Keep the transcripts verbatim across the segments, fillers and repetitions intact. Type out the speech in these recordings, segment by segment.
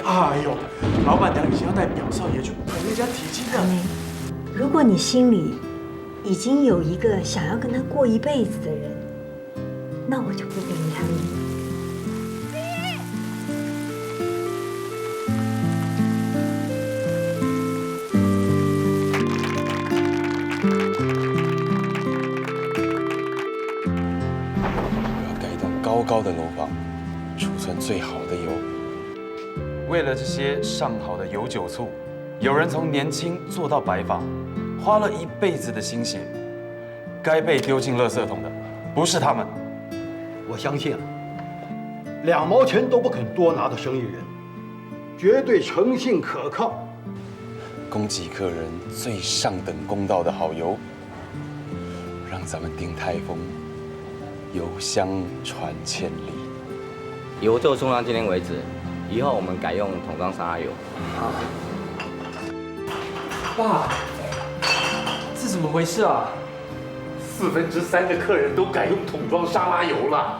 哎呦，老板娘以前要带表少爷去陪人家提亲的。如果你心里已经有一个想要跟他过一辈子的人，那我就不陪你谈了。我要盖一栋高高的楼房，储存最好的油。为了这些上好的油酒醋，有人从年轻做到白发，花了一辈子的心血。该被丢进垃圾桶的，不是他们。我相信啊，两毛钱都不肯多拿的生意人，绝对诚信可靠。供给客人最上等公道的好油，让咱们鼎泰丰油香传千里。油就送到今天为止，以后我们改用桶装沙拉油。爸，这怎么回事啊？四分之三的客人都改用桶装沙拉油了。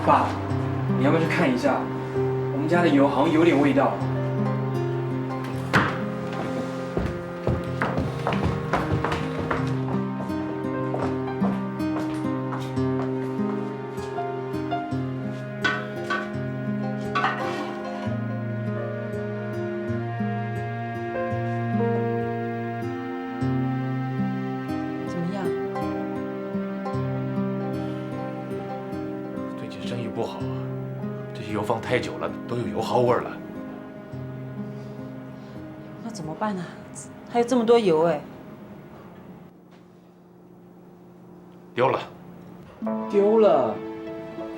爸，你要不要去看一下？我们家的油好像有点味道。怎么样？最近生意不好啊，这些油放太久了，都有油耗味儿了。那怎么办呢？还有这么多油哎。丢了。丢了？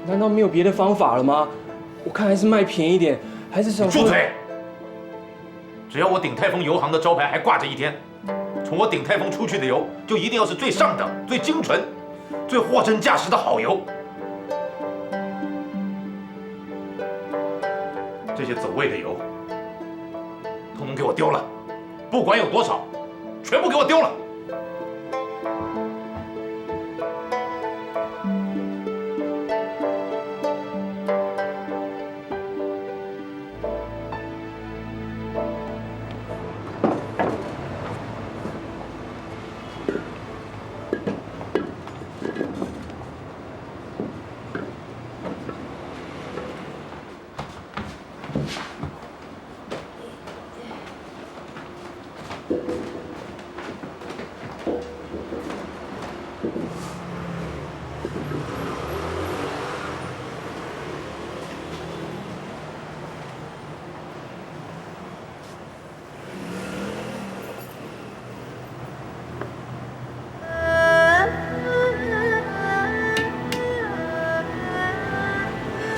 难道没有别的方法了吗？我看还是卖便宜点，还是少。住嘴！只要我鼎泰丰油行的招牌还挂着一天，从我鼎泰丰出去的油，就一定要是最上等、最精纯、最货真价实的好油。这些走味的油，通通给我丢了，不管有多少，全部给我丢了。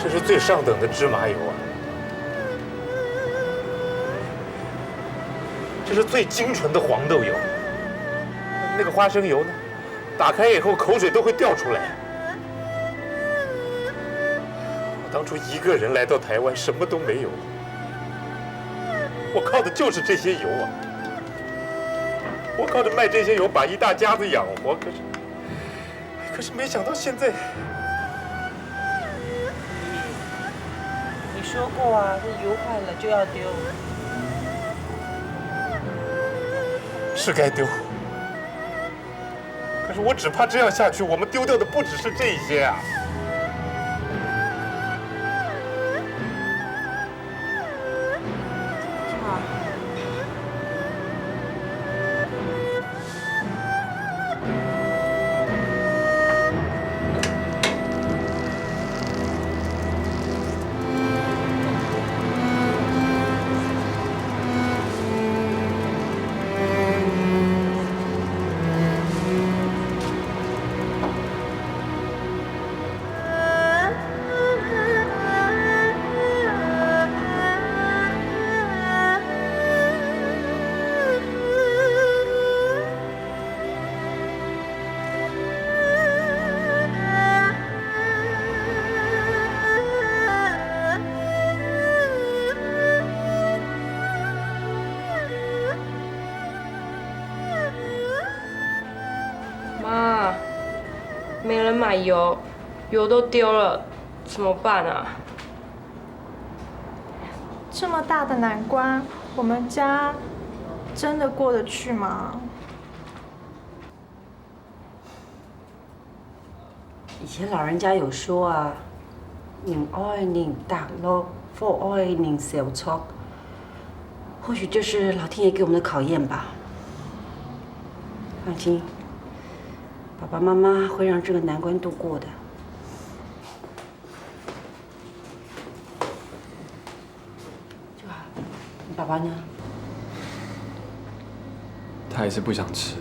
这是最上等的芝麻油啊，这是最精纯的黄豆油。那个花生油呢，打开以后口水都会掉出来。我当初一个人来到台湾，什么都没有，我靠的就是这些油啊。我靠着卖这些油把一大家子养活，可是，可是没想到现在。你说过啊，这油坏了就要丢。是该丢，可是我只怕这样下去，我们丢掉的不只是这一些啊。妈，没人买油，油都丢了，怎么办啊？这么大的难关，我们家真的过得去吗？以前老人家有说啊，人爱人搭路，佛爱人消灾。或许这是老天爷给我们的考验吧。放心，爸爸妈妈会让这个难关度过的。 爸爸呢？他还是不想吃。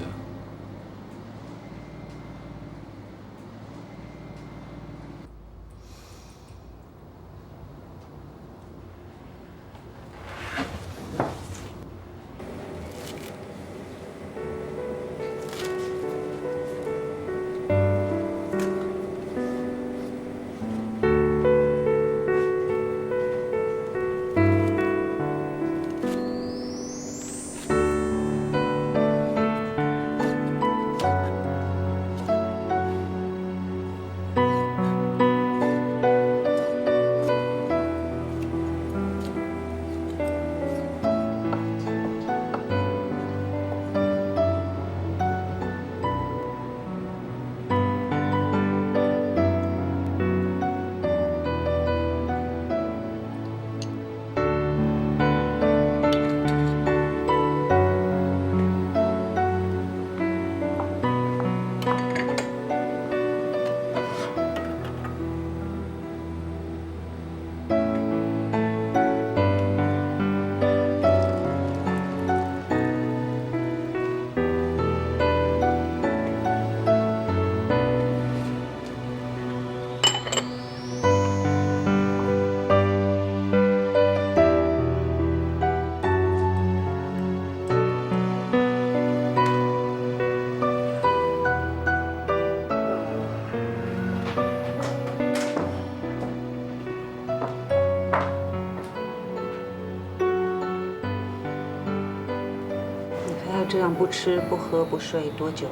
你还要这样不吃不喝不睡多久？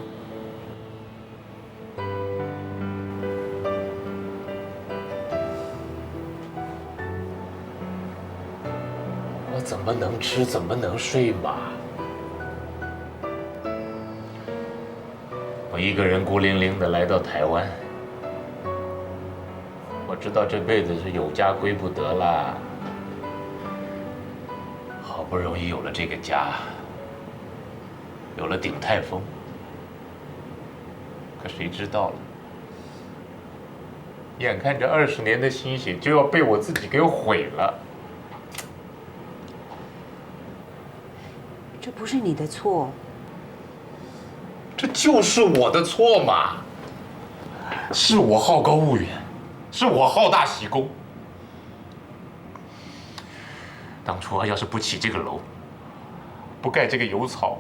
我怎么能吃，怎么能睡嘛？我一个人孤零零的来到台湾，我知道这辈子是有家归不得啦。好不容易有了这个家，有了鼎泰丰，可谁知道了？眼看着二十年的心血就要被我自己给毁了。 这不是你的错。这就是我的错嘛！是我好高骛远，是我好大喜功，当初要是不起这个楼，不盖这个油槽，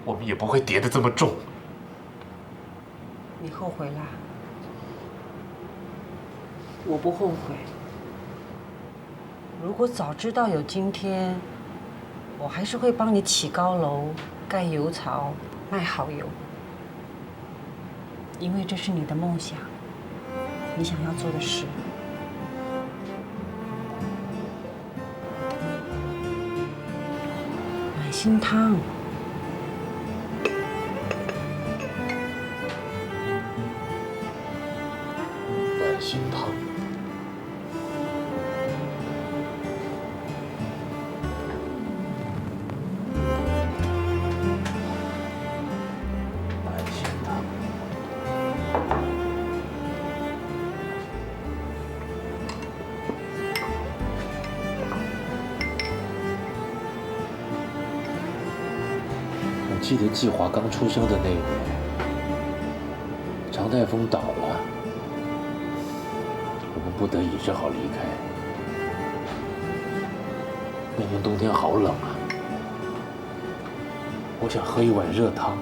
我们也不会跌得这么重。你后悔啦？我不后悔。如果早知道有今天，我还是会帮你起高楼、盖油槽、卖好油。 因为这是你的梦想，你想要做的事。暖心汤。暖心汤。 我记得季华刚出生的那一年，长泰丰倒了，我们不得已只好离开。那年冬天好冷啊，我想喝一碗热汤，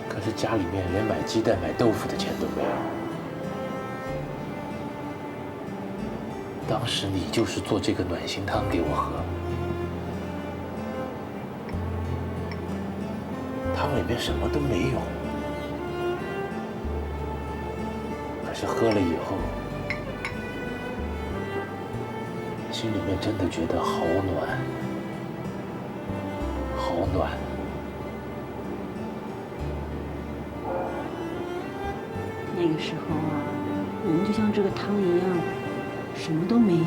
可是家里面连买鸡蛋、买豆腐的钱都没有。当时你就是做这个暖心汤给我喝。 汤里面什么都没有，可是喝了以后，心里面真的觉得好暖，好暖。那个时候啊，我们就像这个汤一样，什么都没有。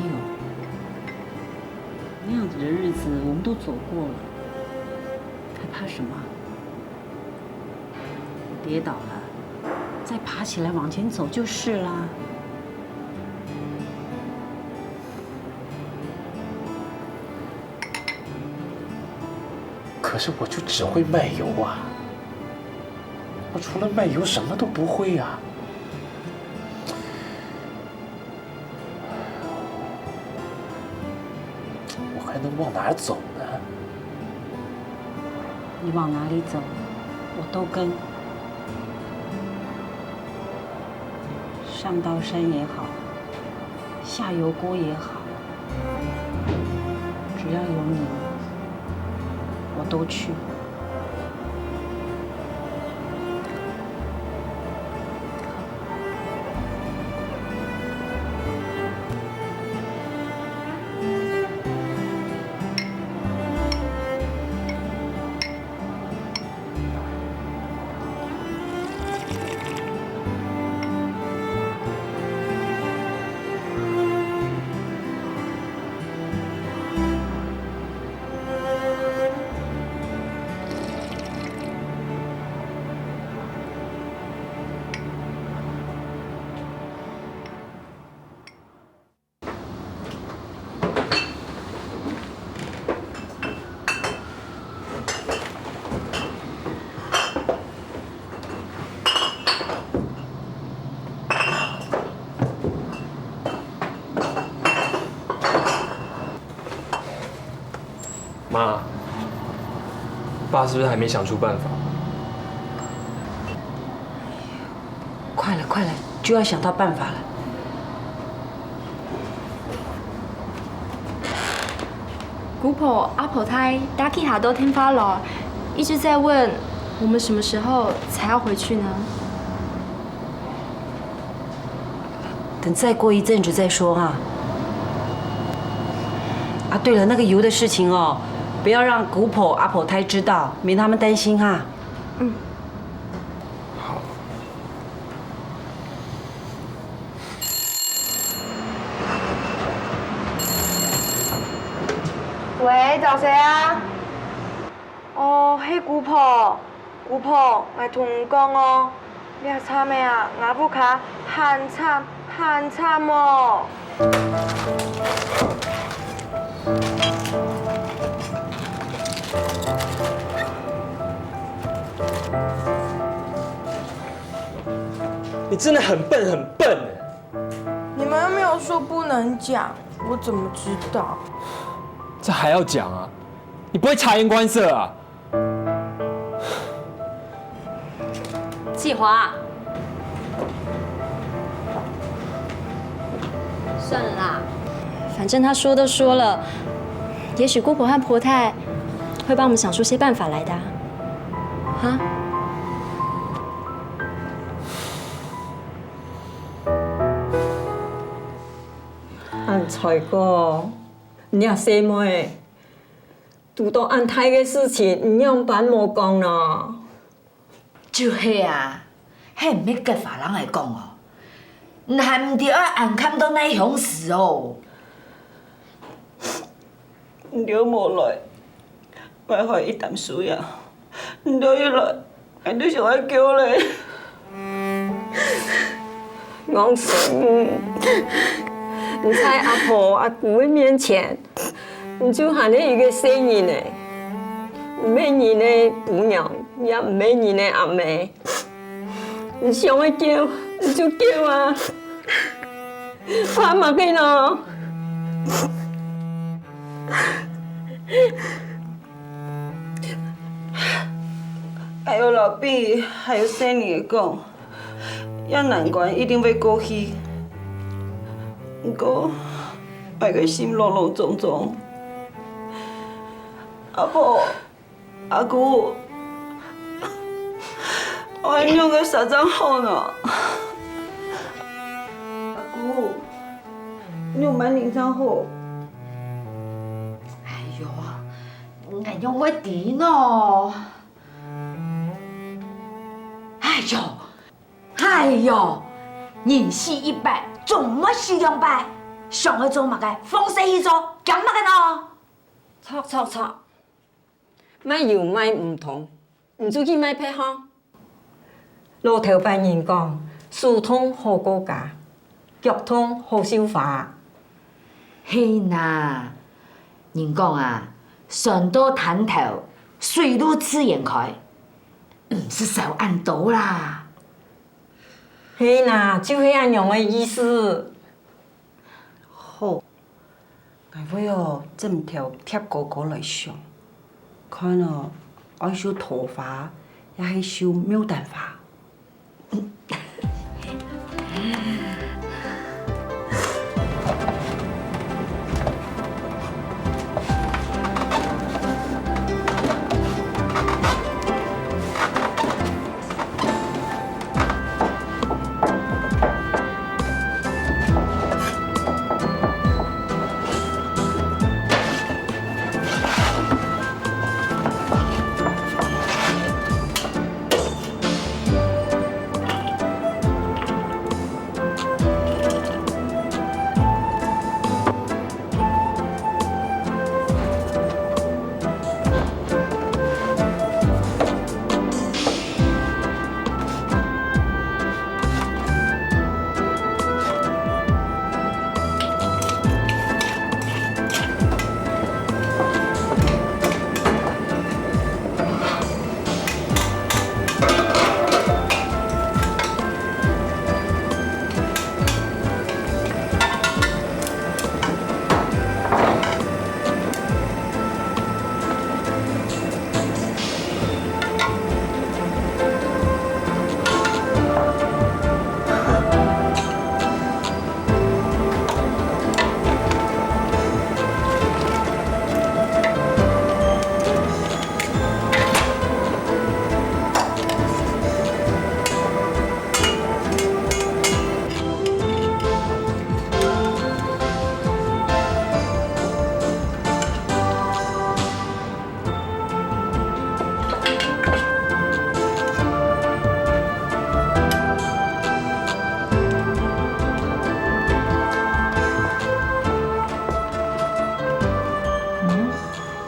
那样子的日子我们都走过了，还怕什么？跌倒了，再爬起来往前走就是啦。可是我就只会卖油啊，我除了卖油什么都不会啊。 我还能往哪儿走呢？你往哪里走，我都跟。上刀山也好，下油锅也好，只要有你，我都去。妈，爸是不是还没想出办法？快了，快了，就要想到办法了。姑婆、阿婆她打電話到電話來，一直在問我們什麼時候才要回去呢？ 等再过一阵子再说哈。啊，对了，那个油的事情哦，不要让姑婆、阿婆她知道，免他们担心哈。嗯。好。喂，找谁啊？哦，係姑婆。 姑婆，𠊎同你講哦，這站仔啊，吾屋下還慘，還慘哦！你真的很笨，很笨欸！你們又沒有他说不能讲，我怎么知道？这还要讲啊？你不会察言观色啊？继华，算了啦，反正他说都说了，也许姑婆和婆太会帮我们想出些办法来的啊。哈？恁衰過，你這細妹，堵到恁大个事情，你仰般無講呢？ 就係啊，係毋係結華人來講哦，你還毋知愛恁看到哪鄉時哦。你兜無來，𠊎還一擔事啊。你兜一來，𠊎就想愛噭咧。戇孫，你在阿婆阿姑个面前， 你就還係一個細人仔，毋係人个餔娘，也毋係人个阿姆。你想愛噭，你就噭啊！怕麼个呢？還有老弟，還有細人仔講， 這難關一定會過去。毋過，𠊎个心朗朗總總。阿婆，阿姑，𠊎仰般煞正好呢？阿姑，你仰般人正好？哎喲，𠊎仰會知呢？哎喲， 哎喲，人死一擺，總毋會死兩擺。想愛做麼个，放勢去做，驚麼个呢？著著著，賣油賣毋通，毋就去賣別項。老頭擺人講，手痛好過家，腳痛好繡花。係哪，人講啊，船到灘頭，水路自然開。 毋使愁恁多啦。係啦，就係恁樣个意思。好，𠊎會哦，枕頭貼高高來想，看哦，愛繡桃花，也係繡牡丹花。 嗯，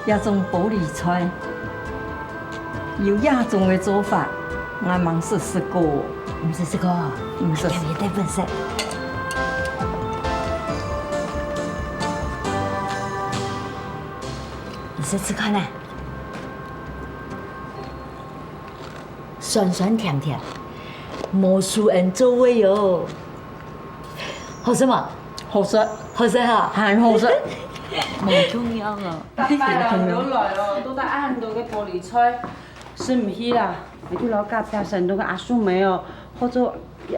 這種玻璃菜，有這種个做法，𠊎吂識食過。毋識食過？毋識。𠊎摎你帶分食。你食食看啊。 酸酸甜甜，無輸𫣆做味哦。好食無？好食，好食哈，還好食。無共樣啊。逐擺啊，你來哦，都帶恁多个玻璃菜，食毋去啦。你去摎隔壁山東个阿秀梅哦，學做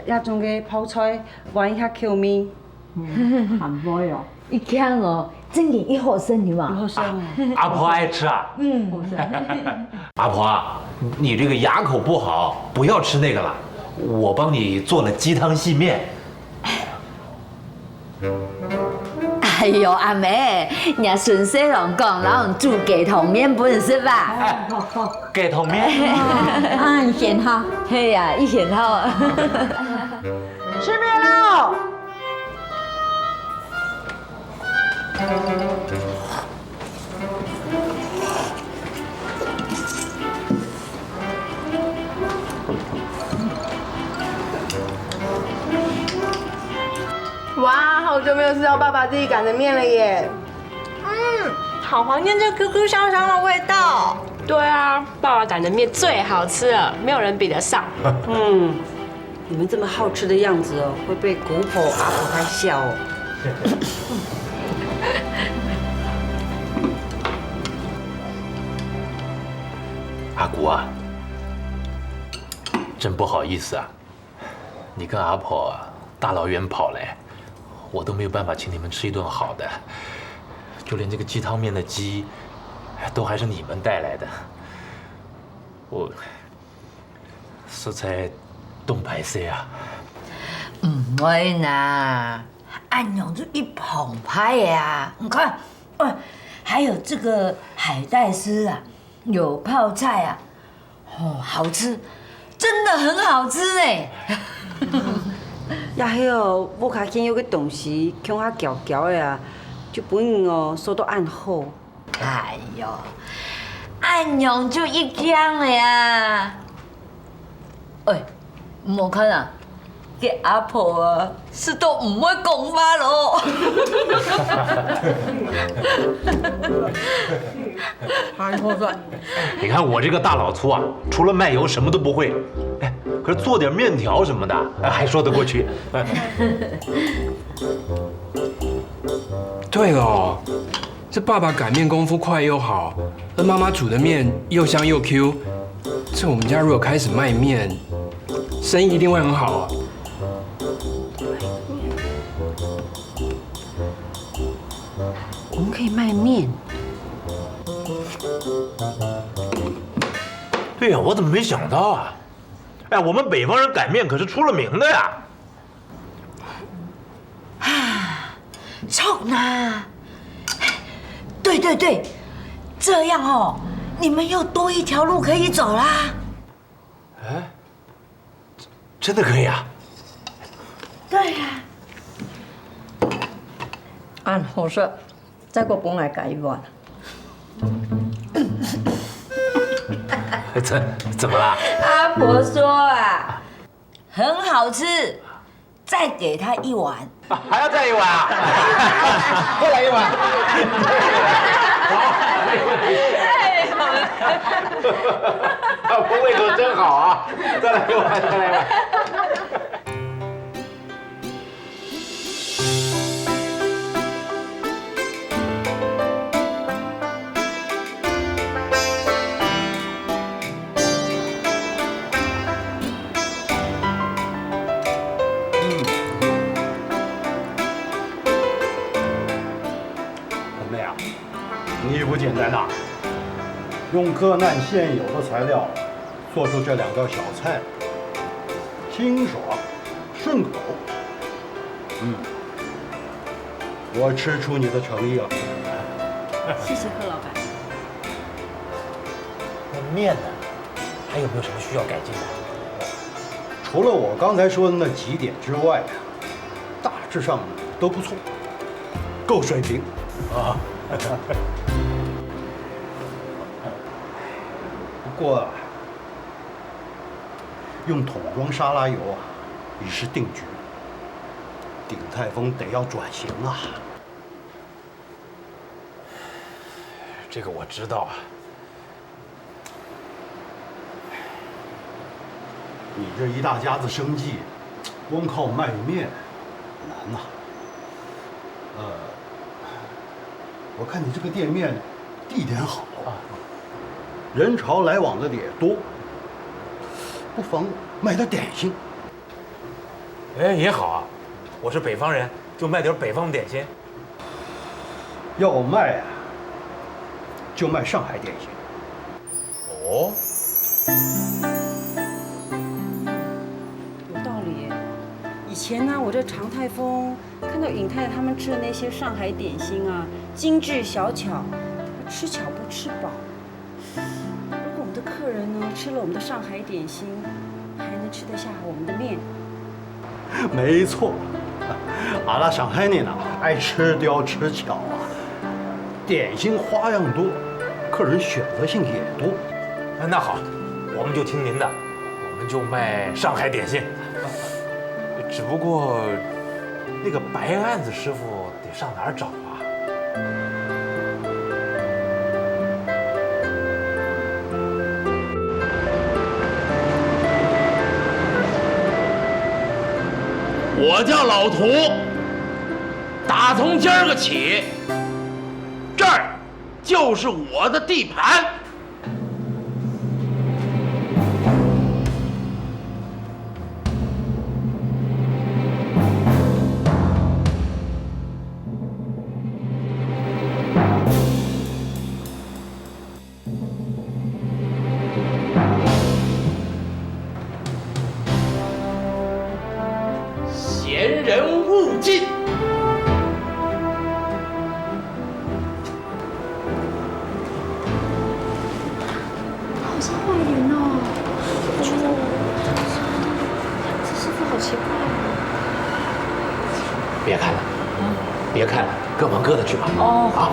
這種个泡菜，換一下口味。嗯，還會哦。一聽哦，正經一好食，你嘛。好食哦。阿婆愛吃啊？嗯。好食。阿婆啊，你這個牙口不好，不要吃那個了，我幫你做了雞湯細麵。 哎喲，阿姆，若孫婿郎講，摎你煮雞湯麵分你食吧。哎，雞湯麵？啊，你選好。係啊，你選好。食麵了。 哇，好久沒有吃到爸爸自己擀的麵了耶！嗯，好懷念這Q Q香香的味道。對啊，爸爸擀的麵最好吃了，沒有人比得上。嗯，你們這麼好吃的樣子哦，會被姑婆阿婆她笑哦。阿姑啊，真不好意思啊，你跟阿婆啊大老遠跑来，我都沒有辦法請你們吃一頓好的，就連這個雞湯麵的雞，都還是你們帶來的，我實在當敗勢啊。毋會啦，恁樣就一旁派个啊。你看，哦，還有這個海帶絲啊，有泡菜啊，哦，好吃，真的很好吃哎。也係哦，屋下見有个東西，共下嬌嬌个啊，就分你哦，收到恁好。哎喲，恁樣就一樣个啊。喂，毋好看啊，該阿婆啊，食到毋會講話咯。還好賺。你看我這個大老粗啊，除了賣油什麼都不會。哎，可是做點麵條什麼的，哎，還說得過去。哎。對哦，這爸爸擀麵功夫快又好，而媽媽煮的麵又香又Q。這我們家如果開始賣麵，生意一定會很好啊。我們可以賣麵。對呀，我怎麼沒想到啊？哎，我們北方人擀麵可是出了名的呀。啊，著啦！對對對，這樣哦，你們又多一條路可以走啦。哎，真的可以啊？對呀。恁好食，再過分𠊎加一碗。怎，怎麼啦？阿婆說啊，很好吃，再給她一碗。啊，還要再一碗啊？再來一碗。好，沒問題。阿婆胃口真好啊，再來一碗，再來一碗。 妹啊，你也不簡單呐，用各岸現有的材料做出這兩道小菜，清爽順口。嗯，我吃出你的誠意了。謝謝賀老闆。那麵呢？還有沒有什麼需要改進的？除了我剛才說的那幾點之外啊，大致上都不錯，夠水平啊。不過啊，用桶裝沙拉油啊，已是定局。鼎泰豐得要轉型啊。這個我知道啊。你這一大家子生計，光靠賣麵難吶。我看你这个店面地点好，人潮来往的也多，不妨卖点点心。哎，也好啊，我是北方人，就卖点北方点心。要卖啊，就卖上海点心。哦，有道理耶。以前呢，我在长泰丰看到尹太太他们吃的那些上海点心啊，精致小巧，吃巧不吃饱。如果我们的客人呢吃了我们的上海点心，还能吃得下我们的面，没错，俺拉上海人啊，爱吃巧吃巧啊，点心花样多，客人选择性也多。那好，我们就听您的，我们就卖上海点心。只不过那个白案子师傅得上哪儿找啊？我叫老涂，打从今儿个起，这儿就是我的地盘。闲人勿进。好像坏人哦。这师傅好奇怪哦。别看了，别看了，各忙各的去吧。哦，好。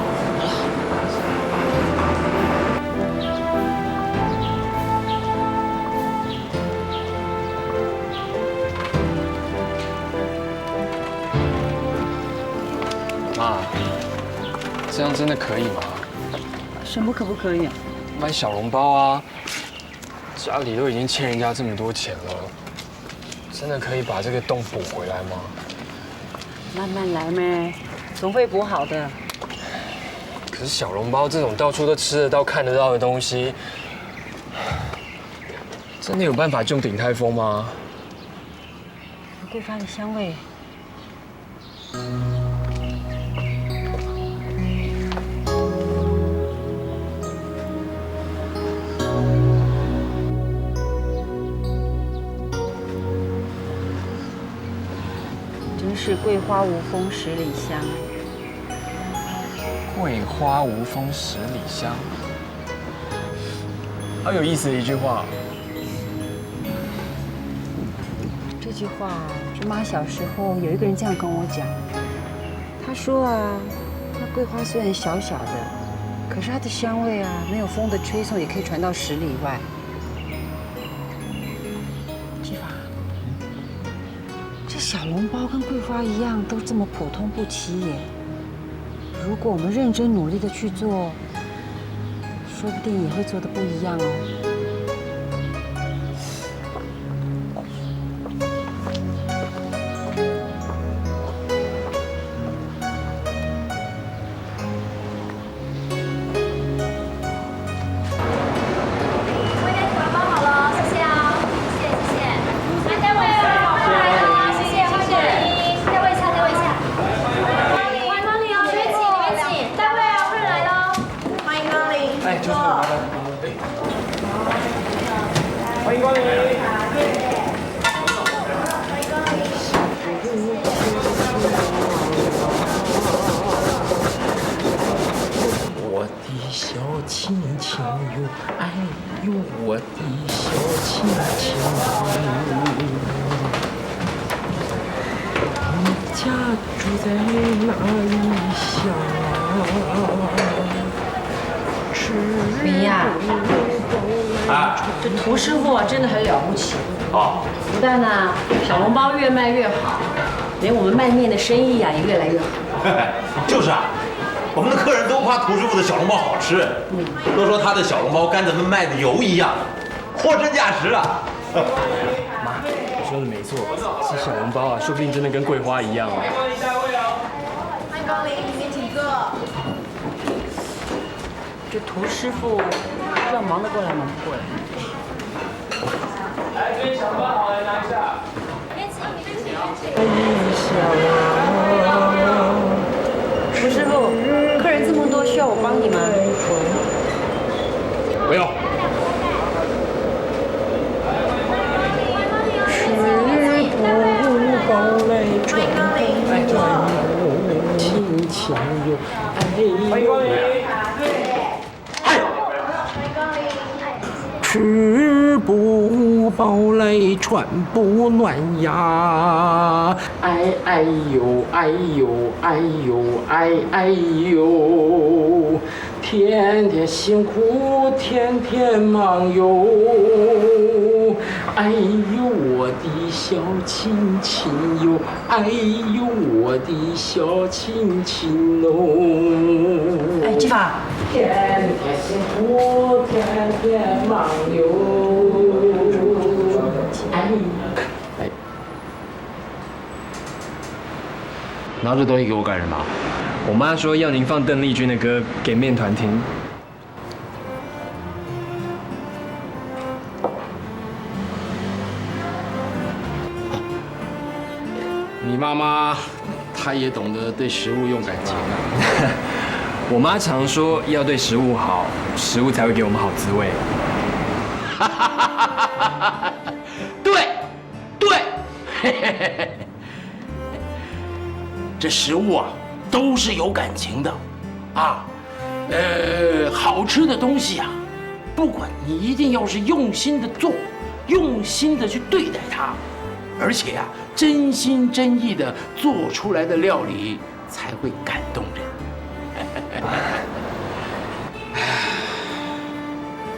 妈，这样真的可以吗？什么可不可以啊？卖小笼包啊，家里都已经欠人家这么多钱了，真的可以把这个洞补回来吗？慢慢来咩，总会补好的。可是小笼包这种到处都吃得到、看得到的东西，真的有办法救鼎泰丰吗？有桂花的香味。真是桂花无风十里香。桂花无风十里香。好有意思的一句话。这句话，我妈小时候有一个人这样跟我讲，他说啊，那桂花虽然小小的，可是它的香味啊，没有风的吹送也可以传到十里外。季凡，这小笼包跟桂花一样，都这么普通不起眼。如果我们认真努力的去做，说不定也会做得不一样哦。明呀，啊，这涂师傅啊，真的很了不起。哦，不但呢，小笼包越卖越好，连我们卖面的生意啊也越来越好。就是啊，我们的客人都夸涂师傅的小笼包好吃，都说他的小笼包跟咱们卖的油一样，货真价实啊。妈，你说的没错，吃小笼包啊，说不定真的跟桂花一样哦。光临，里面请坐。这涂师傅要忙得过来，忙不过来。来，这些小包好来拿一下。涂师傅，客人这么多，需要我帮你吗？不用。欢迎光临。 吃不饱来穿不暖呀。哎哎呦，哎呦，哎呦，哎哎呦，天天辛苦，天天忙哟。哎呦，我的小亲亲哟，哎呦，我的小亲亲哦。哎，志凡，天天辛苦，天天忙哟。哎，哎，拿这东西给我干什么？我妈说要您放邓丽君的歌给面团听。 你妈妈她也懂得对食物用感情啊。我妈常说要对食物好，食物才会给我们好滋味。对，对，这食物啊，都是有感情的啊。呃，好吃的东西啊，不管你一定要是用心的做，用心的去对待它，而且啊，真心真意的做出来的料理才会感动人。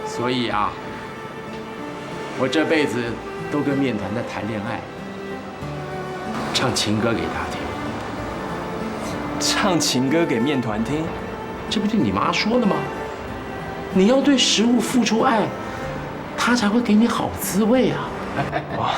所以啊，我这辈子都跟面团在谈恋爱，唱情歌给他听。唱情歌给面团听？这不就你妈说的吗？你要对食物付出爱，它才会给你好滋味啊。哇，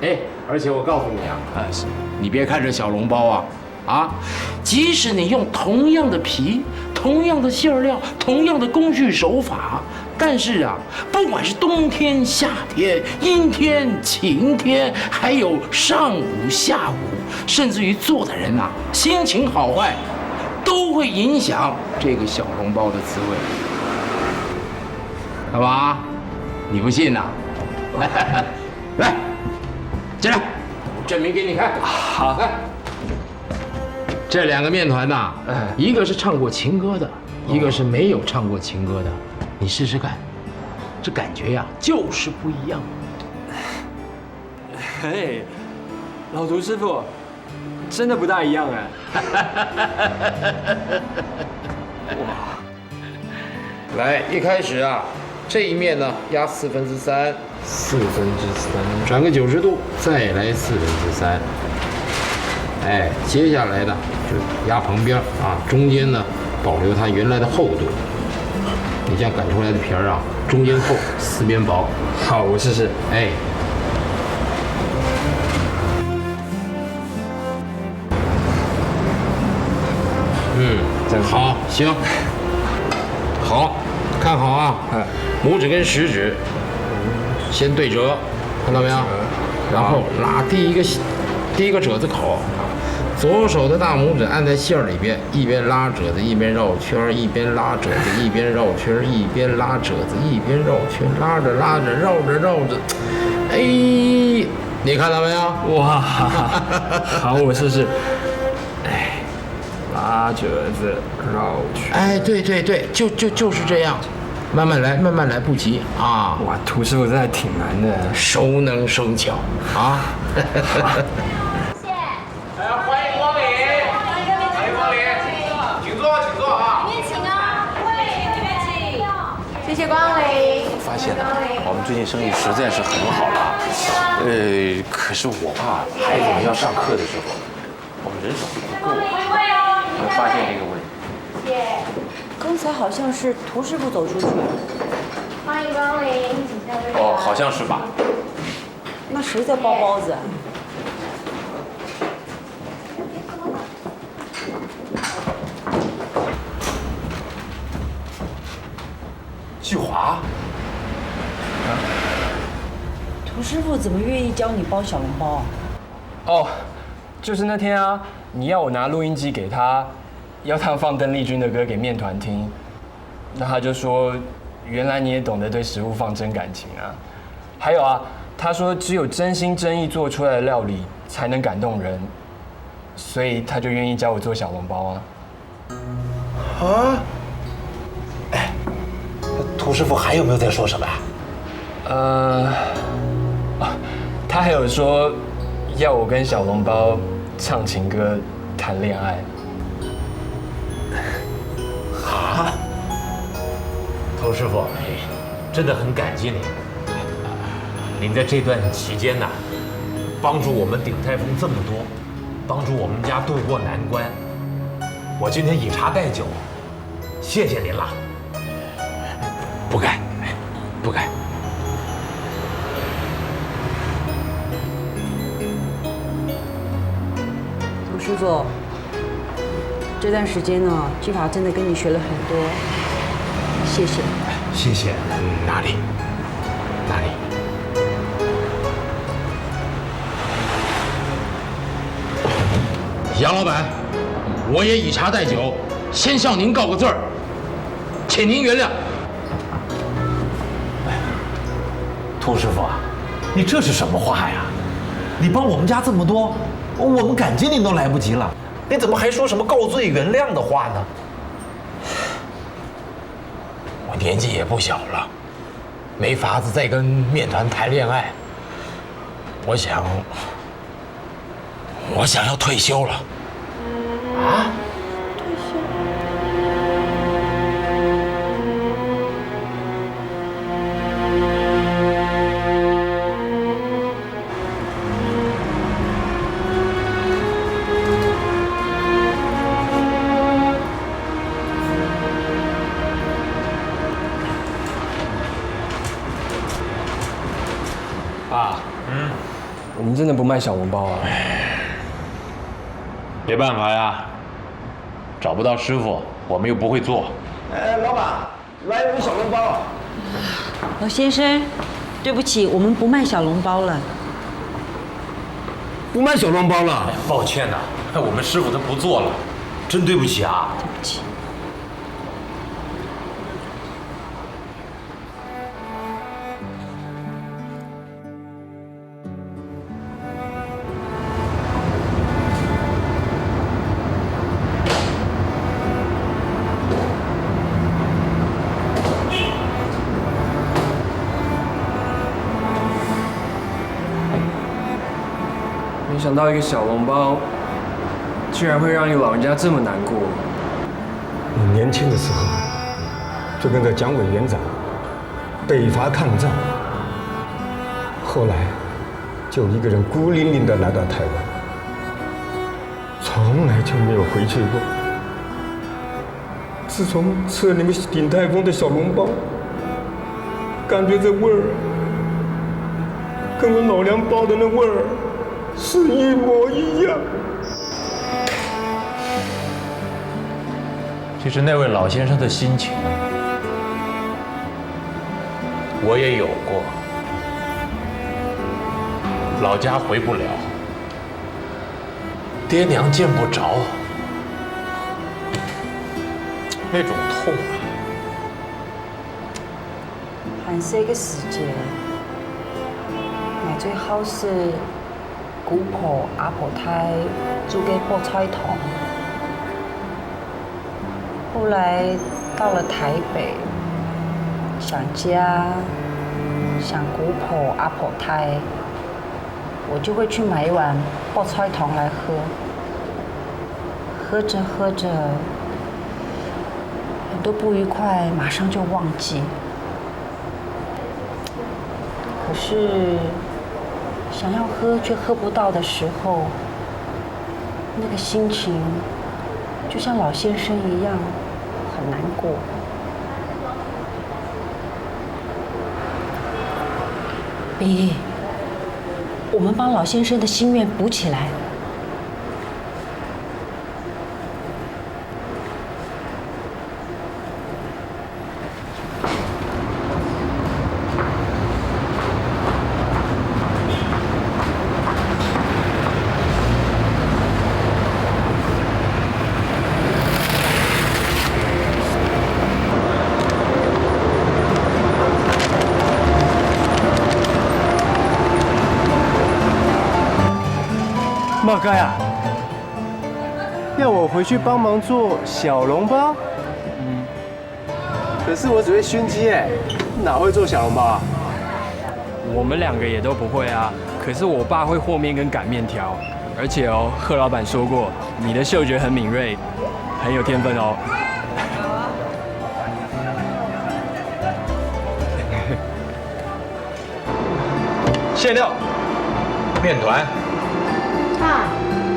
哎，而且我告诉你啊，啊，是。你别看这小笼包啊，啊，即使你用同样的皮、同样的馅儿料、同样的工序手法，但是啊，不管是冬天、夏天、阴天、晴天，还有上午、下午，甚至于做的人啊，心情好坏，都会影响这个小笼包的滋味，好吧？你不信呐？来，进来，我证明给你看。好，来。 这两个面团呐，哎，一个是唱过情歌的，一个是没有唱过情歌的。你试试看，这感觉呀，就是不一样。嘿，老涂师傅，真的不大一样哎。哇， 来，一开始啊，这一面呢压四分之三，四分之三，转个九十度，再来四分之三。哎，接下来呢就压旁边啊，中间呢保留它原来的厚度。你这样擀出来的皮儿啊，中间厚，四边薄。好，我试试。哎，嗯，这样好，行。 好，看好啊，哎，拇指跟食指先对折，看到没有？然后拉第一个，第一个褶子口，左手的大拇指按在馅儿里边，一边拉褶子一边绕圈儿，一边拉褶子一边绕圈儿，一边拉褶子一边绕圈儿，拉着拉着绕着绕着，哎，你看到没有？哇，好，我试试。哎，拉褶子，绕圈。哎，对对对，就就就是这样，慢慢来，慢慢来，不急啊。哇，涂师傅这还挺难的。熟能生巧啊。哎，欢迎光临，欢迎光临，请坐，请坐啊。里面请啊，里面请。谢谢光临。发现了，我们最近生意实在是很好了。呃，可是我怕孩子们要上课的时候，我们人手不够，我发现这个问题。刚才好像是涂师傅走出去。欢迎光临，请稍微哦，好像是吧？那谁在包包子啊？啊？涂师傅怎么愿意教你包小笼包啊？哦，就是那天啊，你要我拿录音机给他，要他放邓丽君的歌给面团听，那他就说，原来你也懂得对食物放真感情啊。还有啊，他说只有真心真意做出来的料理才能感动人，所以他就愿意教我做小笼包啊。啊？哎，涂师傅还有没有在说什么啊？呃，啊，他还有说要我跟小笼包唱情歌、谈恋爱。啊？涂师傅，哎，真的很感激你。您在这段期间呐，帮助我们鼎泰丰这么多，帮助我们家渡过难关。我今天以茶代酒，谢谢您了。不敢，不敢。涂师傅，这段时间呢，志华真的跟你学了很多，谢谢。谢谢。哪里？哪里？杨老板，我也以茶代酒，先向您告个罪儿，请您原谅。涂师傅啊，你这是什么话呀？你帮我们家这么多，我们感激您都来不及了，你怎么还说什么告罪原谅的话呢？我年纪也不小了，没法子再跟面团谈恋爱，我想，我想要退休了。啊？爸，嗯，我们真的不卖小笼包啊？没办法呀，找不到师傅，我们又不会做。哎，老板，来一份小笼包啊！老先生，对不起，我们不卖小笼包了。不卖小笼包了？抱歉呐，我们师傅他不做了，真对不起啊。对不起。没想到一个小笼包，竟然会让一个老人家这么难过。你年轻的时候就跟着蒋委员长北伐抗战，后来就一个人孤零零的来到台湾，从来就没有回去过。自从吃了你们鼎泰丰的小笼包，感觉这味儿跟我老娘包的那味儿是一模一样。其实那位老先生的心情，我也有过。老家回不了，爹娘见不着，那种痛啊！还細个時節，𠊎最好食姑婆、阿婆太煮个白菜湯。後來到了台北，想家，想姑婆、阿婆太，我就會去買一碗白菜湯來喝。喝著喝著，很多不愉快馬上就忘記。 可是想要喝卻喝不到的時候，那個心情就像老先生一樣，很難過。比，我們幫老先生的心願補起來。干呀，要我回去帮忙做小笼包？可是我只会熏鸡哎，哪会做小笼包啊？我们两个也都不会啊，可是我爸会和面跟擀面条，而且哦，贺老板说过，你的嗅觉很敏锐，很有天分哦。馅料、面团。爸，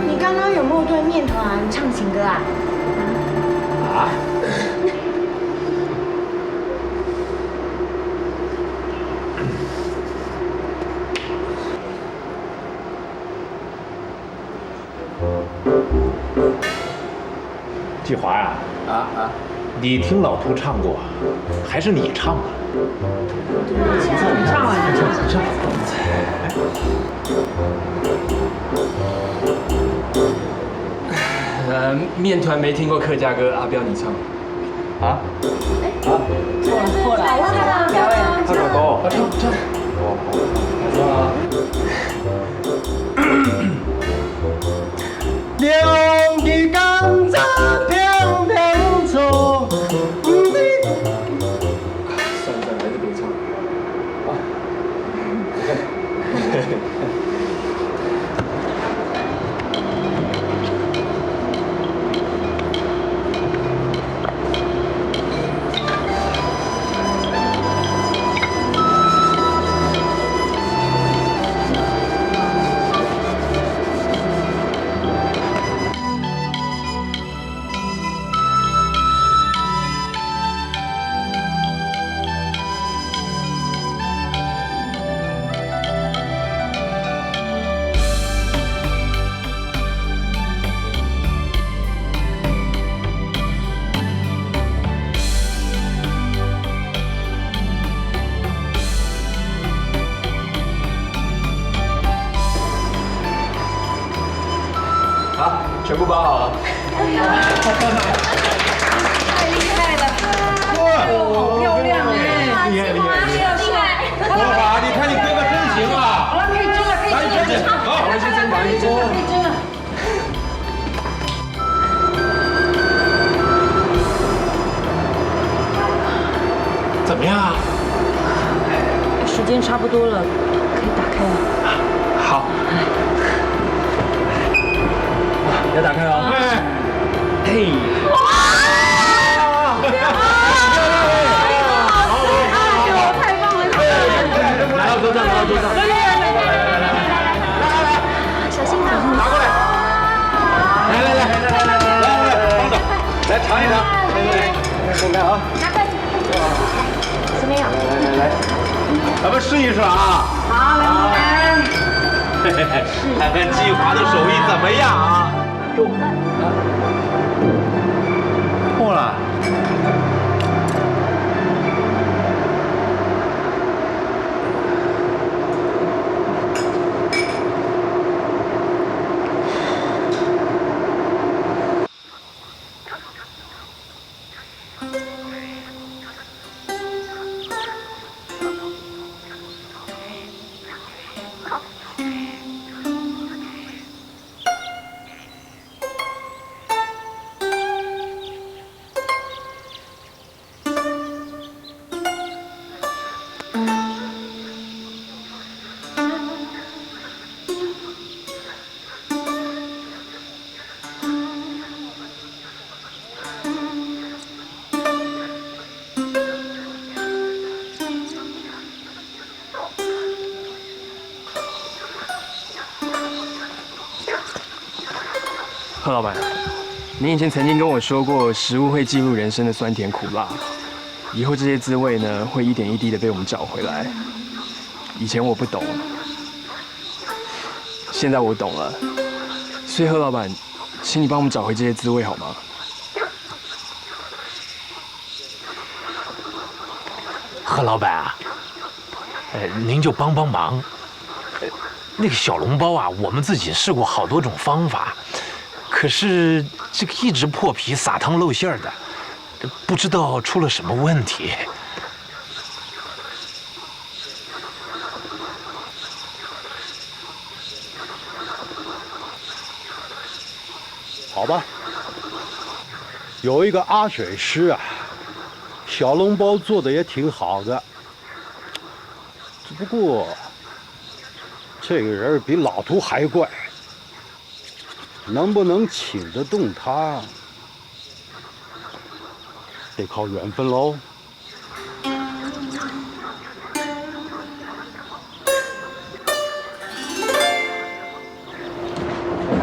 你刚刚有没有对面团唱情歌啊？啊？继华呀，啊啊，你听老头唱过，还是你唱吧。你唱啊，你唱，你唱。呃，面团没听过客家歌，阿彪你唱。啊？啊？错了，错了，他唱歌，他唱，唱。哦，好，好，好。 两支甘蔗平平坐。算了算了，还是别唱了。啊。好，全部包好了。太厉害了！哇，好漂亮哎！厉害，厉害，厉害！哇，你看你哥哥真行啊！好了，可以蒸了，可以蒸了。来，你先蒸，好，我先蒸，我先蒸。可以蒸了。 怎么样啊？时间差不多了，可以打开了。好，要打开了。哎，嘿，哇！太棒了！拿到桌上，拿到桌上。 小心点。拿过来。来来来来来来来，帮手，来尝一尝。来来来，看看啊。拿过来。什么呀？来来来，咱们试一试啊。好，来来来。看看继华的手艺怎么样啊？哟，破了。 贺老板，你以前曾经跟我说过，食物会记录人生的酸甜苦辣，以后这些滋味呢，会一点一滴的被我们找回来。以前我不懂，现在我懂了，所以贺老板，请你帮我们找回这些滋味好吗？ 贺老板啊，呃，您就帮帮忙。呃，那个小笼包啊，我们自己试过好多种方法，可是这个一直破皮、撒汤露馅儿的，不知道出了什么问题。好吧，有一个阿水师啊，小笼包做得也挺好的，只不过这个人儿比老头还怪，能不能请得动他，得靠缘分喽。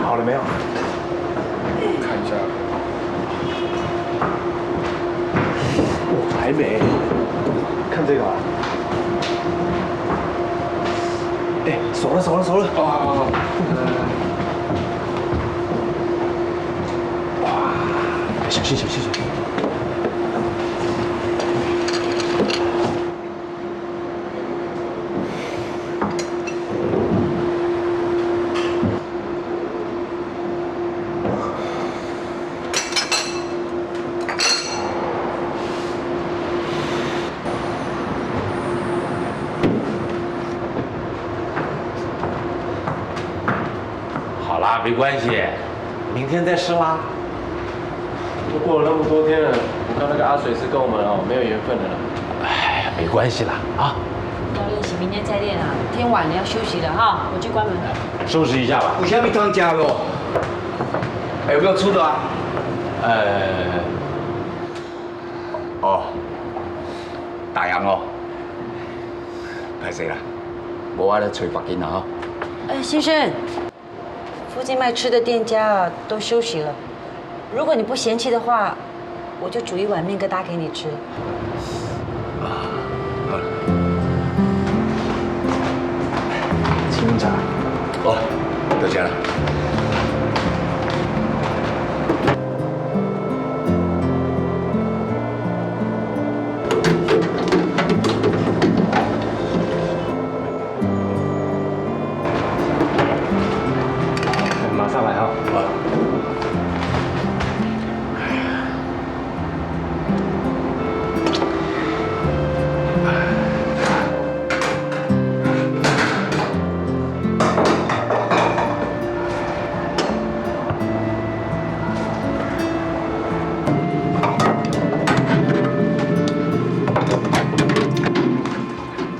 好了没有？看一下。哦，还没。看这个啊。哎，熟了，熟了，熟了。哦，哦，哦。来，来，来。哇，小心，小心，小心。 好啦，没关系，明天再试啦。都过了那么多天了，我看那个阿水是跟我们哦没有缘分的了。哎，没关系啦，啊。教练，洗明天再练啊，天晚了要休息了哈，我去关门。收拾一下吧。有啥物通食无？哎，有没有吃的啊？呃，哦，打烊哦，歹势啦，无我来找别间啦吼。哎，先生， 附近卖吃的店家啊，都休息了。如果你不嫌弃的话，我就煮一碗面疙瘩给你吃。啊，好了。请用茶。哦，多谢了。 马上来哈。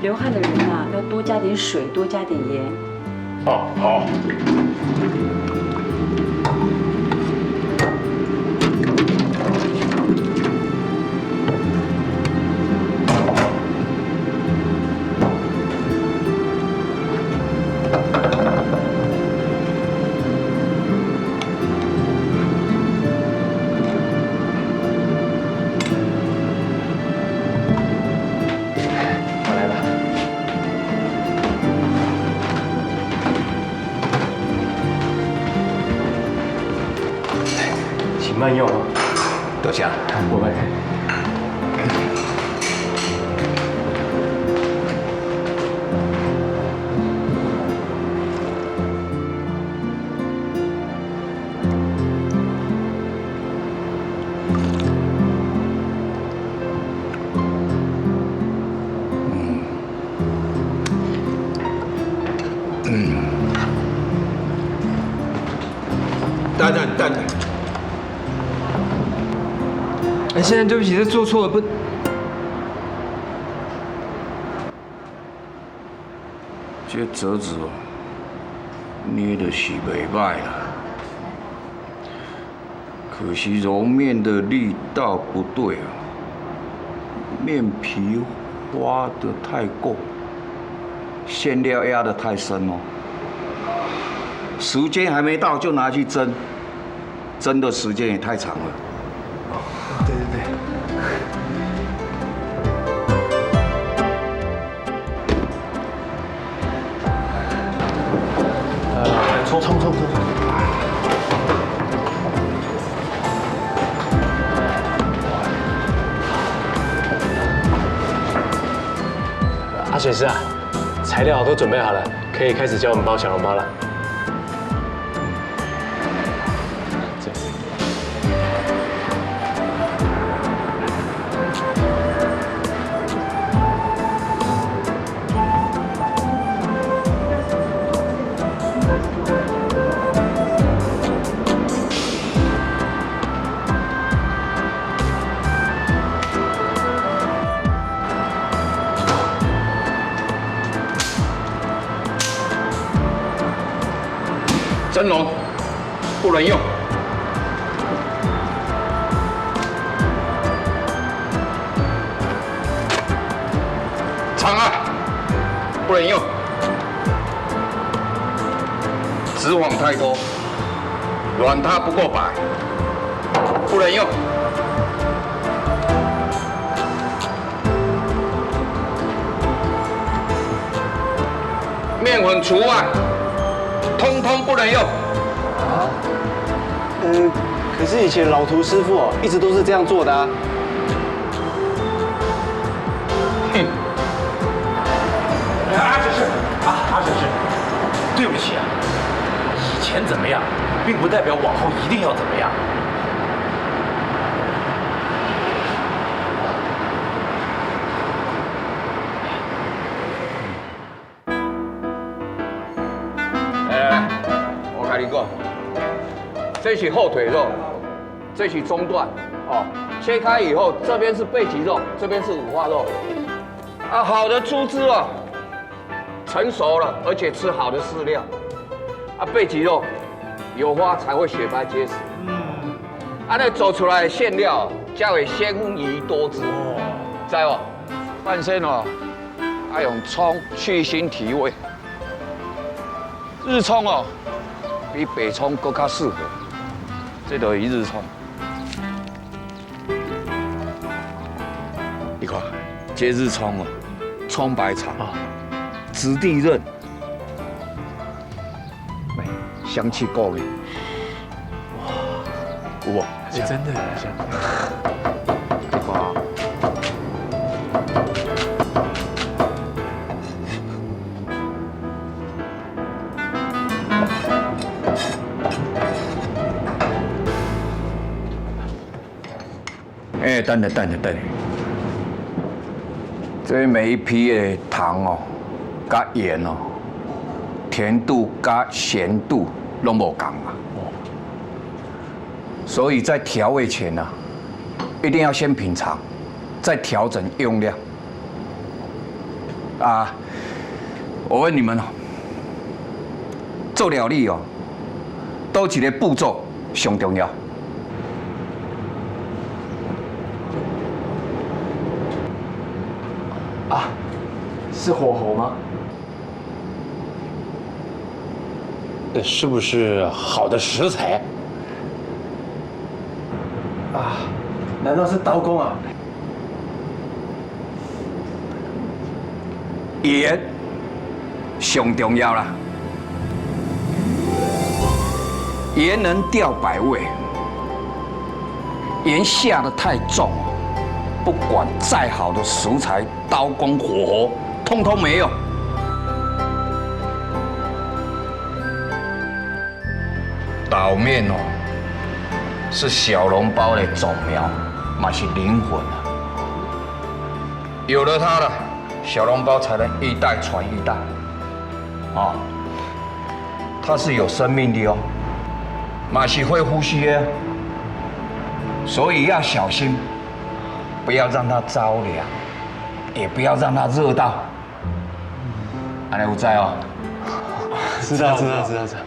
流汗的人啊，要多加点水，多加点盐。哦，好。 好，来吧。请慢用哦。多谢。我们。 等等等等。哎，先生，对不起，这做错了，不。这折子哦，捏得是袂歹啦。 可惜揉面的力道不对啊，面皮花得太够，馅料压得太深哦。时间还没到就拿去蒸，蒸的时间也太长了。对对对。 呃，冲冲冲冲冲！阿水师啊，材料都准备好了，可以开始教我们包小笼包了。这 哎，灯笼不能用，长啊不能用，脂肪太多，卵它不够白，不能用。面粉除外，通通不能用。呃，可是以前老涂师傅哦，一直都是这样做的啊。哼，阿学士啊，阿学士，对不起啊，以前怎么样，并不代表往后一定要怎么样。哎，我跟你讲，这是后腿肉，这是中段哦。切开以后，这边是背脊肉，这边是五花肉。啊，好的猪只哦，成熟了，而且吃好的饲料，啊，背脊肉有花才会雪白结实。嗯，啊，那做出来的馅料才会鲜宜多汁，知无？半生哦，爱用葱去腥提味。 日葱哦，比白葱更加适合。这都是日葱。你看，这日葱哦，葱白肠，啊，质地嫩，哎，香气够味。哇，有无？哎，真的很香。你看啊。 哎，等等等等等等，这每一批的糖哦，佮盐哦，甜度佮咸度拢无仝啊。所以在调味前啊，一定要先品尝，再调整用量。 啊，我问你们哦，做料理哦，佗一个步骤上重要？啊，是火候吗？这是不是好的食材？啊，难道是刀工啊？ 盐上重要啦。盐能调百味，盐下得太重，不管再好的食材，刀工火候，通通没用。 豆面哦，是小笼包的种苗，嘛是灵魂啊。有了它了，小笼包才能一代传一代。啊，它是有生命力哦，嘛是会呼吸的，所以要小心，不要让它着凉，也不要让它热到。安尼有知哦？知道，知道，知道，知道。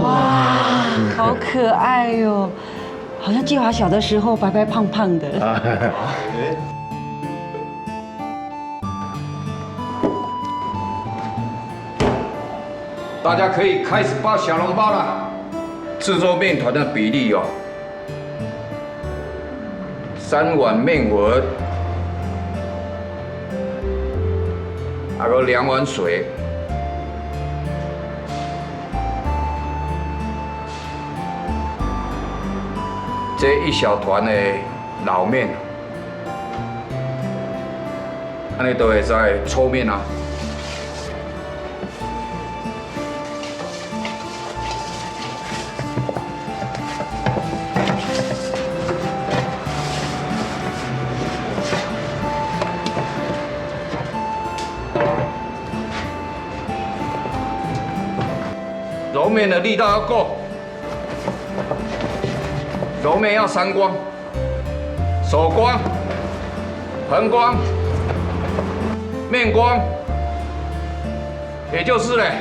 哇，好可爱哟，好像继华小的时候白白胖胖的。大家可以开始包小笼包了。制作面团的比例哦，三碗面粉，还有两碗水。这一小团的老面，安尼都会使搓面啊。 揉面的力道要够，揉面要三光，手光、盆光、面光，也就是嘞，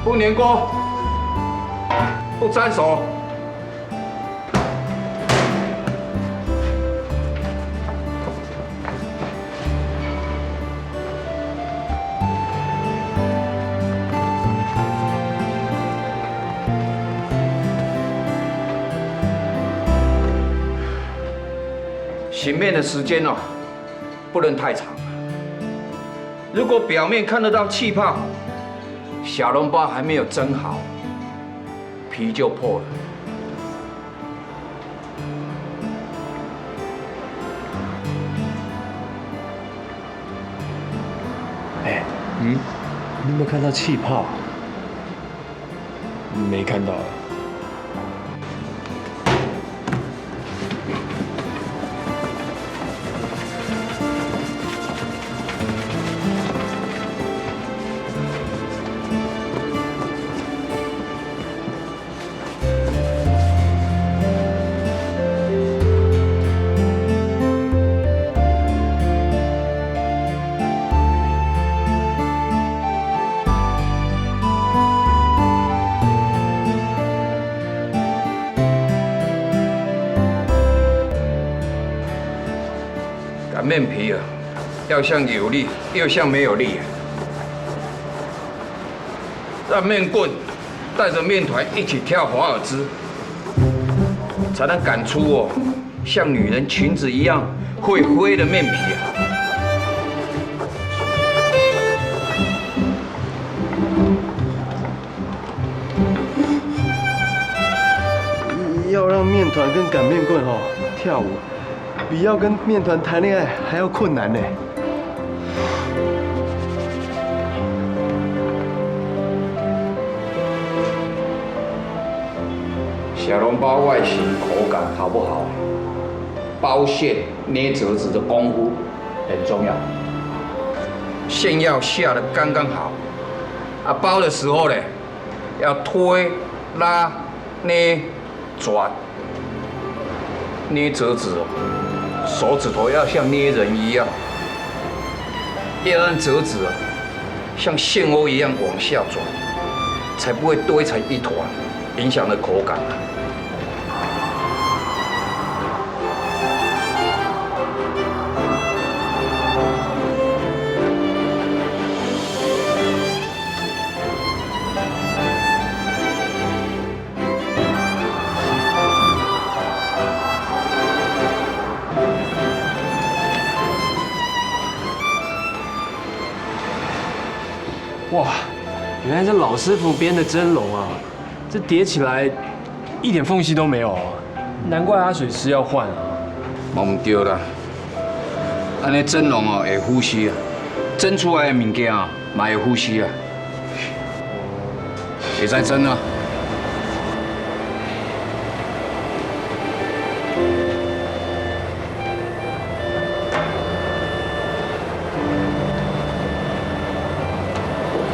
不黏锅，不沾手。 醒面的时间哦，不能太长。如果表面看得到气泡，小笼包还没有蒸好，皮就破了。哎，嗯，你有没有看到气泡？没看到。 擀面皮啊，要像有力，又像没有力啊。让面棍带着面团一起跳华尔兹，才能擀出哦，像女人裙子一样会飞的面皮啊。 要让面团跟擀面棍吼跳舞，比要跟面团谈恋爱还要困难呢。小笼包外形口感好不好？包馅、捏折子的功夫很重要。馅要下得刚刚好，啊，包的时候呢， 要推、拉、捏、转。捏折子哦，手指头要像捏人一样，要让折子啊像线欧一样往下转，才不会堆成一团，影响了口感啊。哇，原来是老师傅编的蒸笼啊！这叠起来一点缝隙都没有啊，难怪阿水师要换啊。无毋对啦，安尼蒸笼哦会呼吸啊，蒸出来的物件啊嘛会呼吸啊。 会使蒸啊。